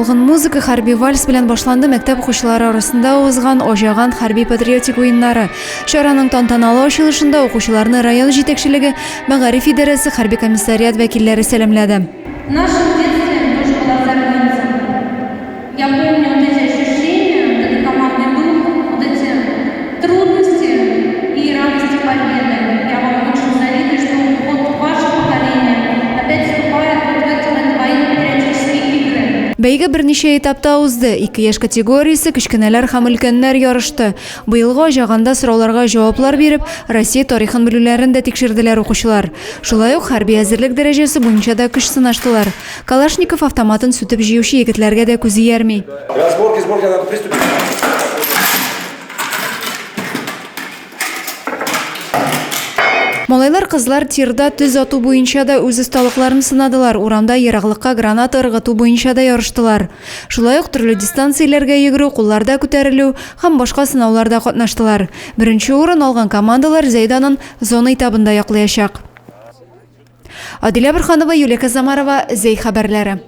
Талгын музыка, хәрби вальс белән башланды мәктәп укучылары арасында узган Аҗаган хәрби-патриотик уеннары. Чараның тантаналы ачылышында укучыларны район җитәкчелеге, мәгариф идарәсе, хәрби комиссариат вәкилләре сәламләде. В нашем детстве тоже была зарница. Я помню вот эти ощущения, вот этот командный дух, вот эти трудности и радости победы. Я вам очень завидую, что вот ваше поколение опять вступает вот в эти вот военно-патриотические игры. Бәйге берничә этапта узды. Ике яшь категориясе, кечкенәләр һәм өлкәннәр ярышты. Быелгы Аҗаганда сорауларга җаваплар биреп, Россия тарихын белүләрен дә тикшерделәр укучылар. Шулай ук хәрби әзерлек дәрәҗәсе буенча да көч сынаштылар. Калашников автоматын сүтеп җыючы егетләргә дә күз иярми. Разборки, сборки, надо приступить. Малайлар, кызлар тирда төз ату буенча да үз осталыкларын сынадылар, урамда ераклыкка граната ыргыту буенча да ярыштылар. Шулай ук төрле дистанцияләргә йөгерү, кулларда күтәрелү һәм башка сынауларда катнаштылар. Беренче урын алган командалар Зәй данын зона этабында яклаячак. Адилә Борһанова, Юлия Казамарова, Зәй хәбәрләре.